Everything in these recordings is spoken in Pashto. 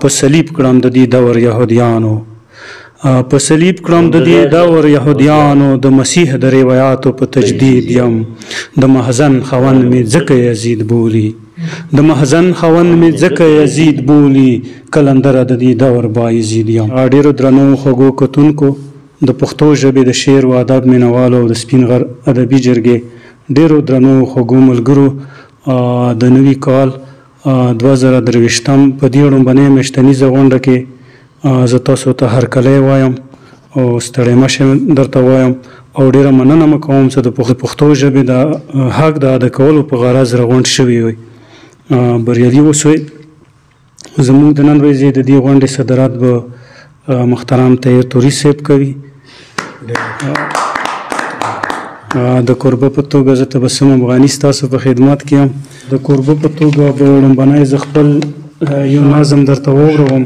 په صلیب کړم د دې دور یهودیانو، په صلیب کړم د دې دور یهودیانو، د مسیح د روایاتو په تجدید یم، د محزن خاوند مې ځکه یزید بولي، د محزن خاوند مې ځکه یزید بولي، قلندره د دې دور بایزید یم. ډېرو درنو خوږو کتونکو، د پښتو ژبې د شعر و ادب مینوالو او د سپین غر ادبي جرګې ډېرو درنو خوږو ملګرو، د نوي کال 2023 په دې ړومبنۍ میاشتنیزه غونډه کې زه تاسو ته هرکلی وایم او ستړی مه شئ درته وایم او ډېره مننه مو کوم چې د پښتو ژبې د حق د ادا کولو په غرض راغونډ شوي وئ. بریالي اوسئ. زموږ د نن ورځې د دې غونډې صدارت به محترم طاهر توري صاحب کوي. د کوربه په توګه زه تبسم افغاني ستاسو په خدمت کې یم. د کوربه په توګه به لومړنی زه خپل یو نظم درته واوروم.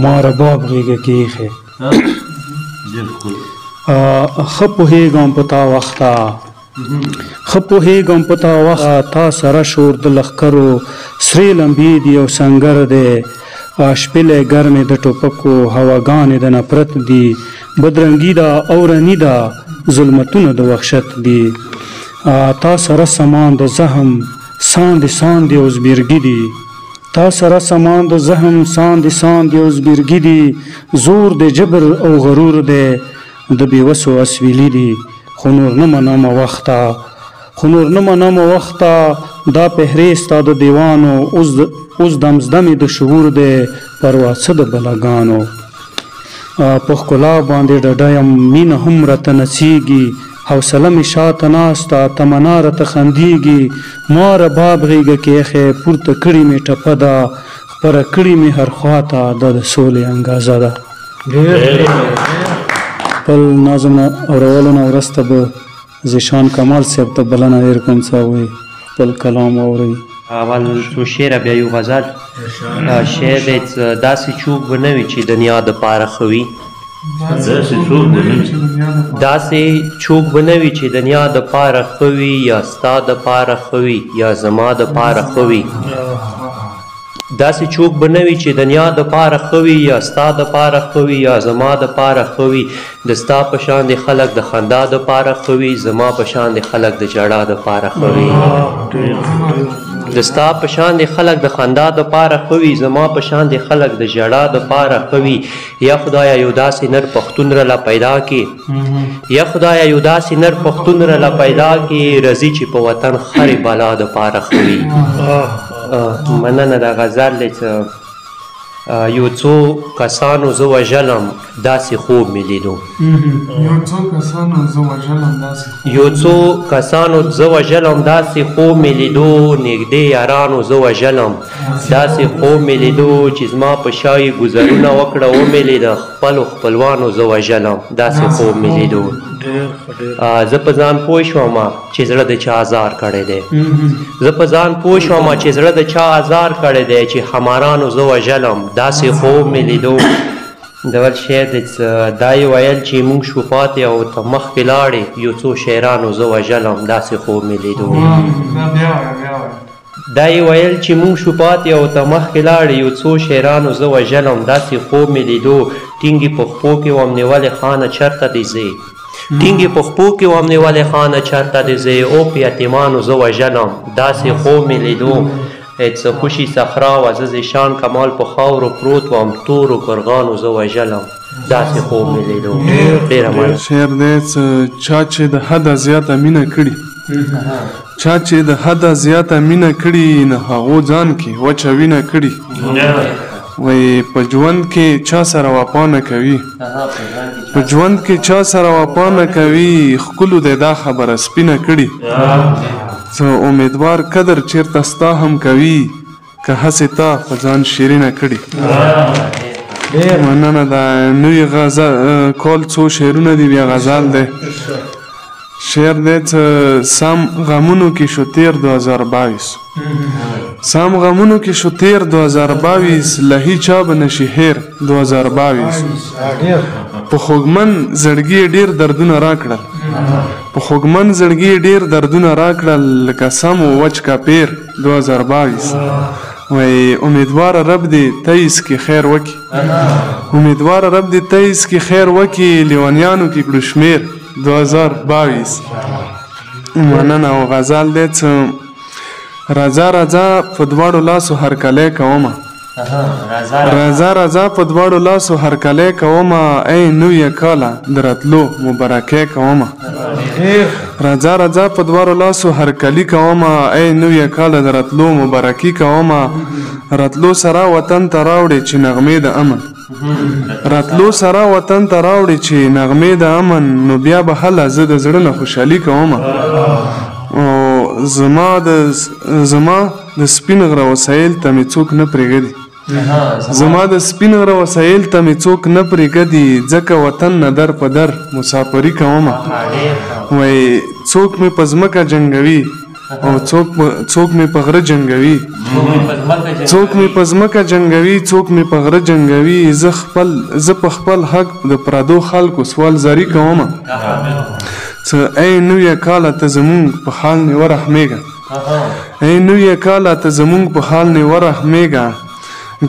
ما رباب غېږه کې ایښی، ښه پوهېږم په تا وخته، ښه پوهېږم په تا وخته، تا سره شور د لښکرو، سرې لمبې دي او سنګر دی، شپېلۍ ګرمې د ټوپکو، هواګانې د نفرت دي، بدرنګي ده او رني ده، ظلمتونه د وحشت دي، تا سره سامان د زهم ساندې ساندې او زبیرګي دي، تا سره سامان د زهم ساندې ساندې او زبیرګي دي، زور د جبر او غرور دی، د بېوسو اسویلي دي، خو نور نه منمه وخته، خو نور نه منمه وخته، دا پهرې ستا د دیوانو، اوس دمزدمې د شعور دی، پروا څه د بلاګانو. په ښکلا باندې ډډه یم، مینه هم راته نڅېږي، حوصله مې شاته ناسته، تمنا راته خندېږي، ما رباب غېږه کې ایښی، پورته کړي مې ټپه ده، خپره کړي مې هر خوا ته، دا د سولې انګازه ده. خپل نظم اورولو نه وروسته به ذیشان کمال صاحب ته بلنه ورکوم چې هغوی خپل کلام واوروي. اول څو شعره بیا یو غزل. شعر دی چې داسې څوک به نه وي چې د نیا دپاره ښه وي، داسې څوک به نه وي چې د نیا دپاره ښه وي، یا ستا دپاره ښه وي، یا زما دپاره ښه وي. داسې څوک به نه وي چې د نیا دپاره ښه وي، یا ستا دپاره ښه وي، یا زما دپاره ښه وي. د ستا په شان دې خلک د خندا دپاره ښه وي، زما په شان دې خلک د ژړا دپاره ښه وي. د ستا په شان دې خلک د خندا دپاره ښه وي، زما په شان دې خلک د ژړا دپاره ښه وي. یا خدایه یو داسې نر پښتون راله پیدا کې، یا خدایه یو داسې نر پښتون راله پیدا کې، رضي چې په وطن خرې بلا دپاره ښه وي. مننه. دا غزل دی چې یو څو کسانو زه وژلم، داسې خوب مې لیدو. یو څو کسانو زه وژلم، داسې یو څو کسانو زه وژلم، داسې خوب مې لیدو. نږدې یارانو زه وژلم، داسې خوب مې لیدو، چې زما په شا یې ګذرونه وکړه، ومې لیده خپلو خپلوانو زه وژلم، داسې خوب مې لیدو. زه په ځان پوه شوم چې زړه د چا ازار کړی دی، زه په ځان پوه شوم چې زړه د چا ازار کړی دی، چې حمارانو زه وژلم، داسې خوب مې لیدو. د بل شعر دی چې دا یې ویل چې موږ شو پاتې او ته مخکې لاړې، یو څو شاعرانو زه وژلم، داسې خوب مې لیدو. دا یې ویل چې موږ شو پاتې او ته مخکې لاړې، یو څو شاعرانو زه وژلم، داسې خوب مې لیدو. ټینګې په خپو کې وم نیولې خانه چېرته دې ځې، ټینګې په خپو کې وم نیولې خانه چېرته دې ځې، او په یتیمانو زه وژلم، داسې خوب مې لیدو. څه خوشي صحرا وه، زه ذیشان کمال په خاورو پروت وم، تورو کرغانو زه وژلم، داسې خوب مې لیدو. ډېره مننه. شعر دی چې چا چې د حده زیاته مینه کړي، چا چې د حده زیاته مینه کړي، نه هغو ځان کې وچه وینه کړي. وایي په ژوند کې چا سره وفا نه کوي، په ژوند کې چا سره وفا نه کوي، ښکلو دی دا خبره سپینه کړي. څه امیدوار قدر چېرته ستا هم کوي، که هسې تا په ځان شیرینه کړي. مننه. دا نوي غزل کال څو شعرونه دي، بیا غزل دی. شعر دی چې سم غمونو کې شو تېر 2022، سم غمونو کې شو تېر 2022، له هیچا به نه شي هېر 2022. په خوږمن زړګي ډېر دردونه راکړل، په خوږمن زړګي ډېر دردونه راکړل، لکه سم و وچ کاپیر 2022. وای امیدوار رب دې 23 کې خیر وکي، امیدوار رب دې 23 کې خیر وکي، لیونیانو کې کړو شمیر 2022. مننه. او غزل دی څه راځه راځه په دواړو لاسو هرکلی کومه، راځه راځه په دواړو لاسو هرکلی کومه، ای نوی کاله د راتلو مبارکۍ کومه. راځه راځه په دواړو لاسو هرکلی کومه، ای نوی کاله د راتلو مبارکي کومه. راتلو سره وطن ته راوړې چې نغمې د امن، راتلو سره وطن ته راوړې چې نغمې د امن، نو بیا به هله زه د زړه نه خوشحالي کومه. او زما د سپین غره وسایل ته مې څوک نه پرېږدي، زما د سپین غره وسایل ته مې څوک نه پرېږدي، ځکه وطن نه در په در مسافري کومه. وایي څوک مې په ځمکه جنګوي او څوک مې په غره جنګوي، څوک مې په ځمکه جنګوي، څوک مې په غره جنګوي، زه په خپل حق د پردو خلکو سوال زاري کومه. څه ای نوی کاله ته زمونږ په حال نه ورحمېږه، ای نوی کاله ته زمونږ په حال نه ورحمېږه،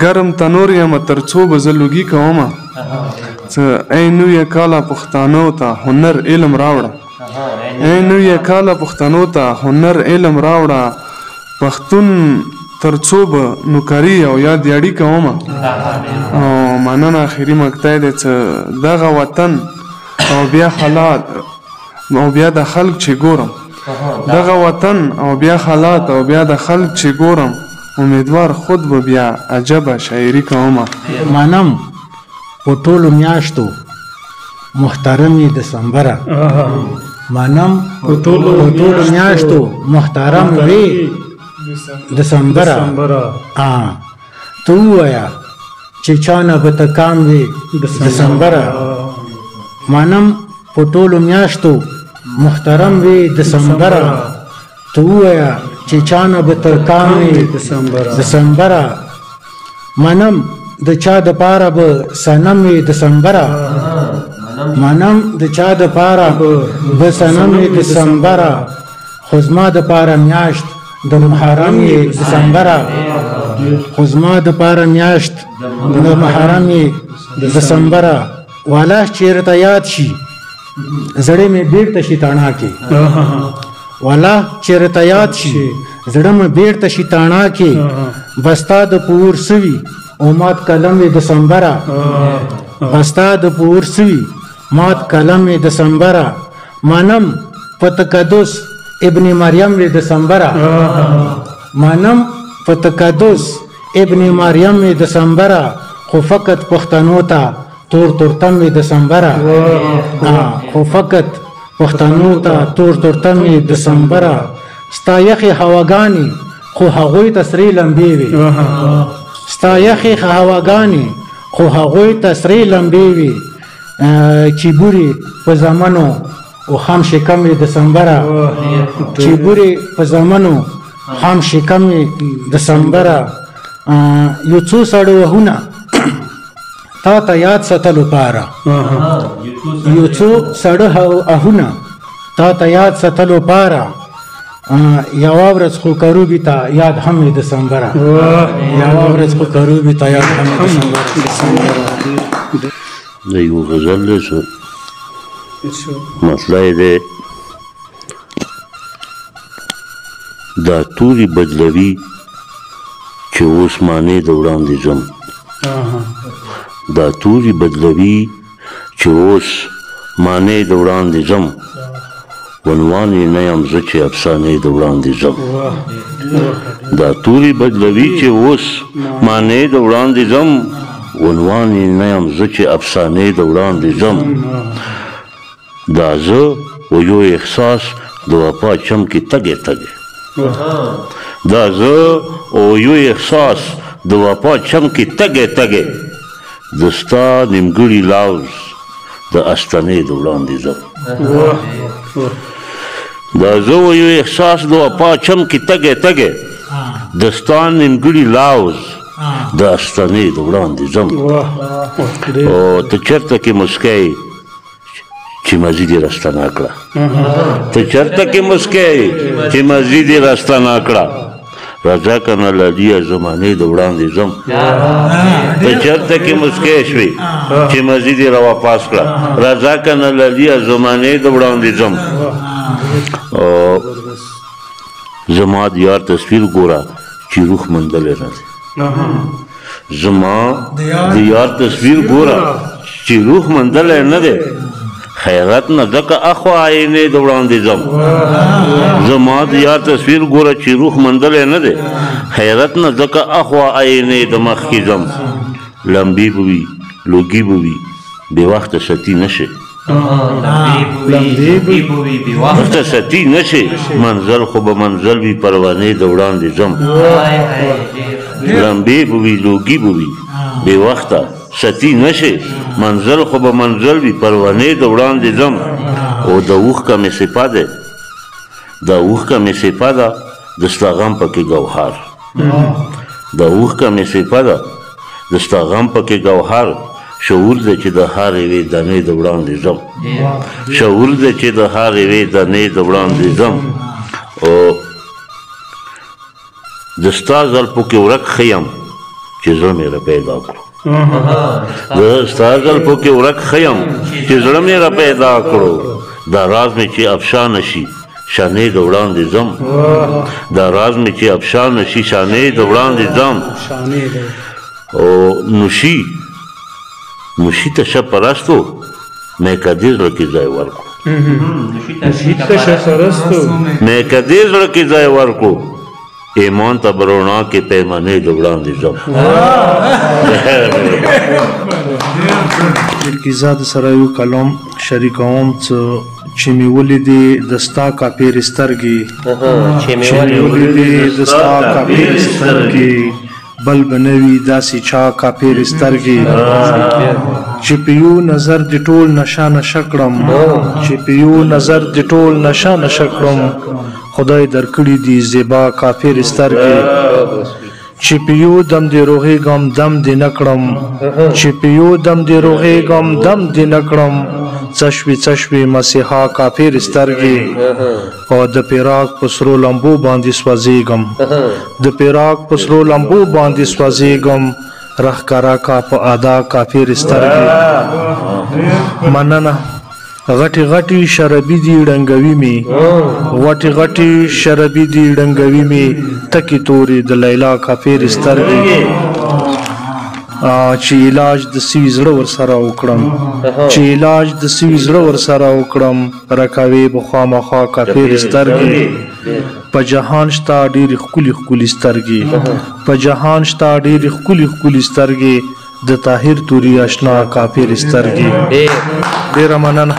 ګرم تنور یمه تر څو به زه لوګي کومه. څه ای نوی کاله پښتانو ته هنر علم راوړه، ای نوی کاله پښتنو ته هنر علم راوړه، پښتون تر څو به نوکري او یا دیاړي کومه. او مننه. اخري مقطع دی څه دغه وطن او بیا حالات او بیا د خلک چې ګورم، دغه وطن او بیا حالات او بیا د خلک چې ګورم، امیدوار خود به بیا عجبه شاعري کومه. منم په ټولو میاشتو محترمې دسمبره، منم په ټولو میاشتو محترم وې دسمبره، ته ووایه چې چا نه به ته کام وې دسمبره. منم په ټولو میاشتو محترم وې دسمبره، ته ووایه چې چا نه به تر کام وې دسمبره. منم د چا دپاره به صنم وې دسمبره، منم د چا دپاره به صنم وې دسمبره، خو زما دپاره میاشت د محرم یې دسمبره، خو زما دپاره میاشت د محرم یې دسمبره. والا چېرته یاد شي زړه مې بیرته شي تڼاکې، والا چېرته یاد شي زړه مې بیرته شي تڼاکې، بستا د پور سوي او مات قلم یې دسمبره، بستا د پور سوي مات قلم یې دسمبره. منم په تقدس ابن مریم وې دسمبره، منم په تقدس ابن مریم وې دسمبره، خو فقط پښتنو ته تور تورتم وې دسمبره، خو فقط پښتنو ته تور تورتم وې دسمبره. ستا یخې هواګانې خو هغوی ته سرې لمبې وې، ستا یخې هواګانې خو هغوی ته سرې لمبې وې، چې بورې په زمنو او خام شکم وې دسمبره، چې بورې په زمنو خام شکم وې دسمبره. یو څو سړو وهونه تا ته یاد ساتلو پاره، یو څو سړه اهونه تا ته یاد ساتلو پاره، یوه ورځ خو کروبي ته یاد هم وي دسمبره، یوه ورځ خو کروبي ته یاد هم وي دسمبره. د یو غزل دی چې مسله یې دی دا توري بدلوي چې اوس معنی د وړاندې ځم، دا توري بدلوي چې اوس معنی د وړاندې ځم، عنوان یې نه یم زه چې افسانې د وړاندې ځم. دا توري بدلوي چې اوس معنی د وړاندې ځم، عنوان یې نه یم زه چې افسانې د وړاندې ځم. دا زه و یو احساس د وفا چم کې تږی تږی، دا زه او یو احساس د وفا چم کې تږی تږی، د ستا نیمګړي لوز د استنې د وړاندې ځم. دا زه و یو احساس د وفا چم کې تږی تږی، د ستا نیمګړي لوز د استنې د وړاندې ځم. او ته چېرته کې مسکی چې مزي دې راستنه کړه، ته چېرته کې مسکی چې مزي دې راستنه کړه، راځه که نه لالیه زمانې د وړاندې ځم. ته چېرته کې مسکی شوې چې مزي دې راواپاس کړه، راځه که نه لالیه زمانې د وړاندې ځم. زما د یار تصویر ګوره چې روح موندلی نه دی، زما د یار تصویر ګوره چې روح موندلی نه دی، خیرت نه ځکه اخوا آینې د وړاندې ځم. زما د یار تصویر ګوره چې روح موندلی نه دی، خیرت نه ځکه اخوا آینې د مخکې ځم. لمبې به وي، لوګي به وي، بې وخته ستي نه شي، وخته ستي نه شي، منزل خو به منزل وي، پروانې د وړاندې ځم. لمبې به وي، لوګي به وي، بې وخته ستي نه شي، منزل خو به منزل وي، پروانې د وړاندې ځم. او د اوښکه مې صفه ده، د اوښکه مې صفه ده، د ستا غم پکې ګوهر، د اوښکه مې صفه ده، د ستا غم پکې ګوهر. شعور دی چې د هر یوې دانې د وړاندې ځم، شعور دی چې د هر یوې دانې د وړاندې ځم. او د ستا زلفو کې ورک ښه یم چې زړه مې را پیدا کړو، د ستا زلفو کې ورک ښه یم چې زړه مې را پیدا کړو. دا راز مې چې افشا نه شي شانې د وړاندې ځم، دا راز مې چې افشا نه شي شانې د وړاندې ځم. او نوشي نوشي ته شه پرستو مې که دې زړه کې ځای ورکړو، مې که دې زړه کې ځای ورکړو، ایمان ته به رڼا کې پیمانې د وړاندې ځم. کیزا د سره یو کلام شریکوم چې مې ولیدې د ستا کاپېرې سترګې، چې مې ولیدې د ستا کاپېرې سترګې، بل به نه وي داسې چا کاپېرې سترګې، چې په یو نظر دې ټول نشه نشه کړم، چې په یو نظر دې ټول نشه نشه کړم، خدای درکړي دي زیبا کاپېرې سترګې، چې په یو دم دې روغېږم دم دې نه کړم، چې په یو دم دې روغېږم دم دې نه کړم، څه شوې څه شوې مسیحا کاپېرې سترګې، او د پیراک په سرو لمبو باندې سوځېږم، د پیراک په سرو لمبو باندې سوځېږم، راښکاره کا په ادا کاپېرې سترګې. مننه. غټي غټي شربي دي ړنګوي مې، غټي غټي شربي دي ړنګوي مې، تکي تورې د لیلا کاپېرې سترګې، چې علاج د سوي زړه ورسره وکړم، چې علاج د سوي زړه ورسره وکړم، رکوې به خامخا کاپېرې سترګې. په جهان شته ډېرې ښکلي ښکلي سترګې، په جهان شته ډېرې ښکلي ښکلي سترګې، د طاهر توري اشنا کاپېرې سترګې. ډېره مننه.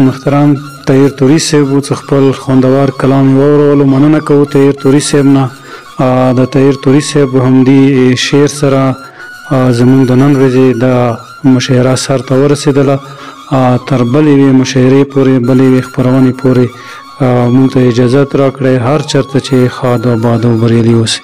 محترم طاهر توري صاحب چې خپل خوندور کلام یې واورولو، مننه کوو طاهر توري صاحب نه. د طاهر توري صاحب همدې شعر سره زموږ د نن ورځې د مشاعره سر ته ورسېدله. تر بلې یوې مشاعرې پورې، بلې یوې خپرونې پورې موږ ته اجازت راکړئ. هر چېرته چې ښاد او باد او بریالي اوسئ.